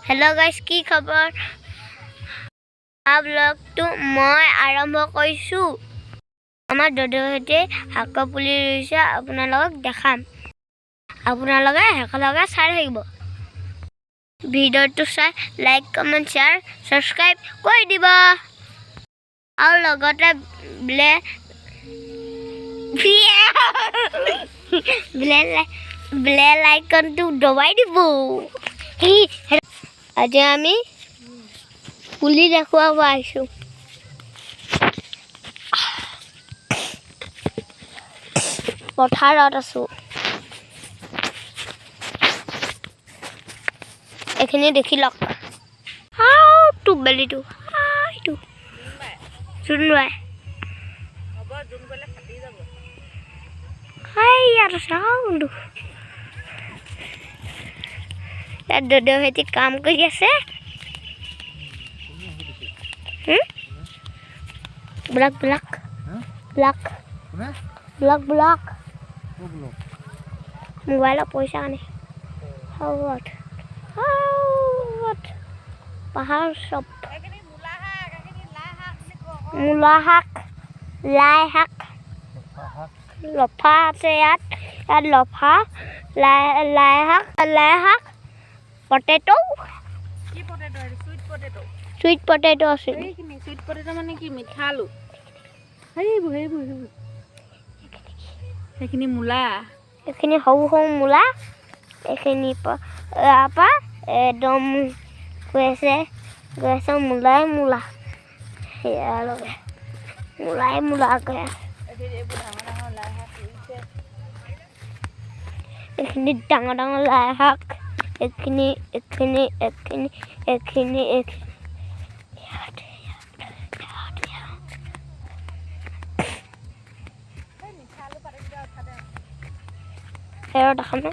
Hello' গাইছ, কি খবৰ? ব্লগটো মই আৰম্ভ কৰিছোঁ। আমাৰ দদৌহঁতে শাকৰ পুলি ৰুইছে, আপোনালোকক দেখাম। আপোনালোকে একেলগে চাই থাকিব। ভিডিঅ'টো চাই লাইক, কমেণ্ট, শ্বেয়াৰ, ছাবস্ক্ৰাইব কৰি দিব আৰু লগতে বেল বেল আইকনটো দবাই দিব। আজি আমি পুলি দেখুৱাব আহিছোঁ। পথাৰত আছোঁ। এইখিনি দেখি লওক। আওটো বেলিটো, এইটো জোনবাই ইয়াত আছে। আও ইয়াত দদৌহঁতি কাম কৰি আছে। Black black black black black. মোবাইলৰ পইচা আনে। পাহাৰ চব মূলা শাক, লাই শাক, লফা আছে ইয়াত। ইয়াত লফা, লাই, লাই শাক, লাই শাক, পটেটো, চুইট পটেটো আছে। চুইট পটেটো মানে কি? মিঠা আলু। সেইবোৰ সেইবোৰ সেইবোৰ সেইখিনি মূলা। এইখিনি সৰু সৰু মূলা। এইখিনি পৰা একদম গৈ আছে, গৈ আছে, মূলাই মূলা। সেয়ালৈকে মূলাই মূলা গৈ আছে। এইখিনি ডাঙৰ ডাঙৰ লাই শাক। এইখিনি, এইখিনি, এইখিনি, এইখিনি, এইখিনি। ইয়াত, ইয়াত, ইয়াত, ইয়াত। সেয়া দেখাম নে?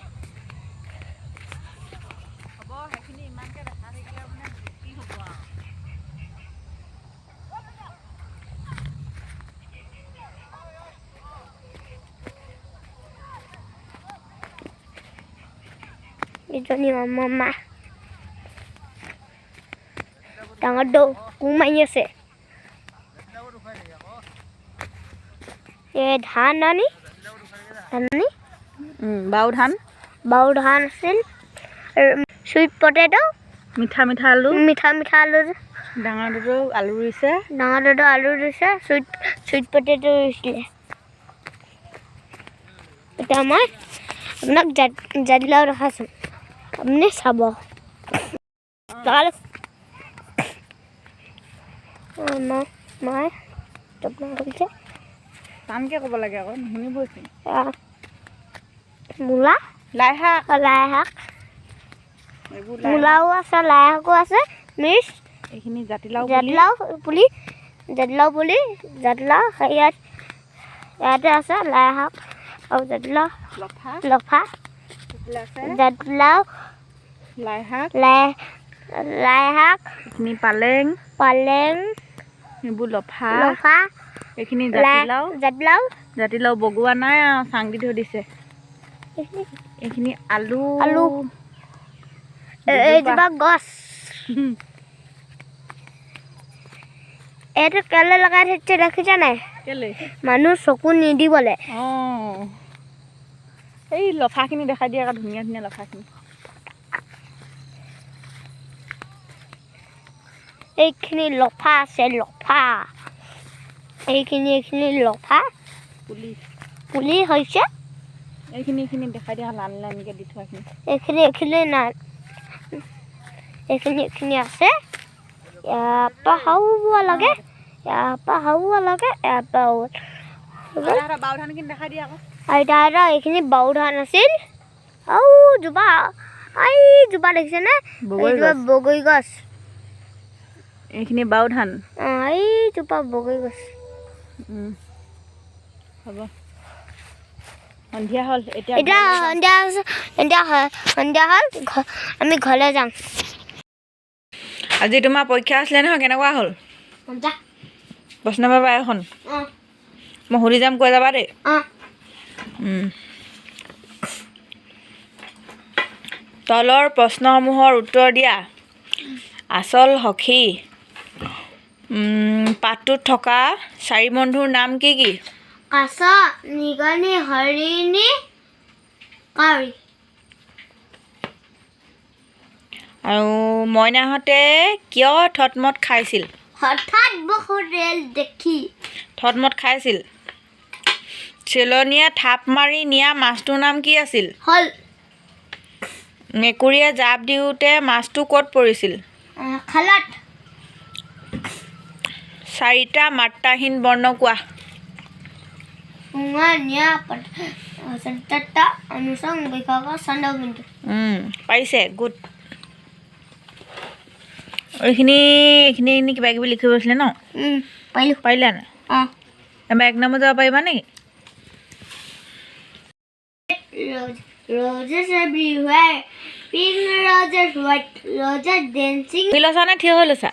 হ'ব, সেইখিনি ইমানকৈ দেখা থাকিলে মানে কি হ'ব আৰু? এজনী আমাৰ মা। ডাঙৰ দৌ কোৰ মাৰি আছে। এই ধান আনি, ধান আনি। বাও ধান। বাও ধান আছিল, চুইট পটেটো। মিঠা মিঠা আলু। মিঠা মিঠা আলু। ডাঙৰ দাদাও আলু ৰুইছে। ডাঙৰ দাদা আলু ৰুইছে, চুইট চুইট পটেটো ৰুইছিলে। এতিয়া মই আপোনাক জাতিলাও দেখাইছোঁ, আপুনি চাব। লগালো। আমাৰ মায়ে জপনা খুলিছে। টানকৈ ক'ব লাগে আকৌ, নুশুনিবইচোন। এয়া মূলা। লাই শাক। লাই শাক। এইবোৰ লাই। মূলাও আছে, লাই শাকো আছে, মিক্স। এইখিনি জাতিলাও পুলি। জাতিলাও পুলি, জাতিলাও পুলি, জাতিলাও ইয়াত, ইয়াতে আছে লাই শাক আৰু জাতিলাও। লফা। লফা। এইফালে আছে। জাতিলাও। লাই শাক। লাই লাই শাক। এইখিনি পালেং। পালেং। এইবোৰ লফা। লফা। এইখিনি লাই। জাতিলাও। জাতিলাও। জাতিলাও বগোৱা নাই আৰু, চাং দি থৈ দিছে। এইখিনি আলু। আলু। দুজোপা। এইজোপা গছ। এইটো কেলে লগাই থৈছে দেখিছা নাই? কেলে? মানুহ চকু নিদিবলে। অঁ, এই লফাখিনি দেখাই দিয়া আকৌ, ধুনীয়া ধুনীয়া লফাখিনি। এইখিনি লফা আছে, লফা। এইখিনি, এইখিনি লফা। পুলি। পুলি হৈছে। এইখিনি, এইখিনি দেখাই দিয়া, লাইন লাইনকৈ দি থোৱাখিনি। এইখিনি, এইখিনি নাই, এইখিনি, এইখিনি আছে। ইয়াৰ পৰা হাওৱা লাগে, ইয়াৰ পৰা হাওৱা লাগে, ইয়াৰ পৰা হাওৱা। বাও ধানখিনি দেখাই দিয়া আকৌ। আইতা, এইখিনি বাও ধান আছিল। আৰু জোপা, এই জোপা দেখিছেনে? বগৰী। এইজোপা গছ। বগৰী গছ। এইখিনি বাও ধান। অঁ, এইজোপা বগৰী গছ। হ'ব, সন্ধিয়া হ'ল এতিয়া। এতিয়া সন্ধিয়া হৈছে, এতিয়া সন্ধিয়া হ'ল, আমি ঘৰলৈ যাম। আজি তোমাৰ পৰীক্ষা আছিলে নহয়, কেনেকুৱা হ'ল? মজা। প্ৰশ্ন পেপাৰ এখন। অঁ। মই সুধি যাম, কৈ যাবা দেই। অঁ। তলৰ প্ৰশ্নসমূহৰ উত্তৰ দিয়া। আচল সখী পাঠটোত থকা চাৰি বন্ধুৰ নাম কি কি? কাছ, নিগনি, হৰিণী, কাউৰী। আৰু মইনাহঁতে কিয় থতমত খাইছিল? হঠাৎ বহু ৰেল দেখি। থতমত খাইছিল। চেলনীয়ে থাপ মাৰি নিয়া মাছটোৰ নাম কি আছিল? হ'ল। মেকুৰীয়ে জাপ দিওঁতে মাছটো ক'ত পৰিছিল? খালত। চাৰিটা মাত্ৰাহীন বৰ্ণ কোৱা। উঙা, নিয়া, সন্ততা, অনুসং, বিভাগ, চন্দ্ৰবিন্দু। পাৰিছে, গুড। এইখিনি এইখিনি এইখিনি কিবা কিবি লিখিব আছিলে ন? পাৰিলোঁ। পাৰিলা নাই? অঁ। এবাৰ এক নম্বৰ যাব পাৰিবা নেকি? Roses everywhere, pink roses, white roses, dancing. বহি লৈছা নে থিয় হৈ লৈছা?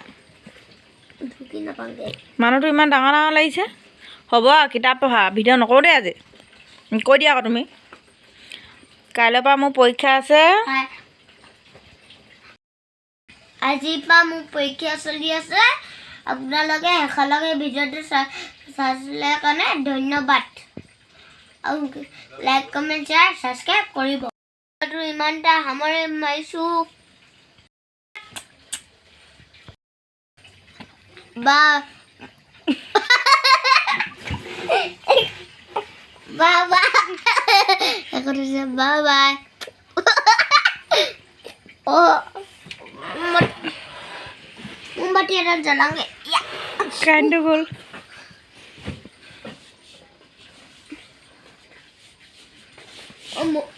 ঢুকি নাপাওঁগে। মানুহটো ইমান ডাঙৰ ডাঙৰ লাগিছে। হ'ব আৰু, কিতাপ পঢ়া, ভিডিঅ' নকৰোঁ দেই আজি। কৈ দিয়া আকৌ তুমি, কাইলৈৰ পৰা মোৰ পৰীক্ষা আছে। হয়। আজিৰ পৰা মোৰ পৰীক্ষা চলি আছে। আপোনালোকে শেষলৈকে ভিডিঅ'টো চাইছিলে কাৰণে ধন্যবাদ আৰু লাইক, কমেণ্ট, শ্বেয়াৰ, ছাবস্ক্ৰাইব কৰিব। ভিডিঅ'টো ইমানটা সামৰি মাৰিছোঁ বা বা বা শেষত হৈছে। Bye bye. অ' মোমবাতি এটা জ্বলাওঁগে। ইয়া। কাৰেণ্টটো গ'ল। অ'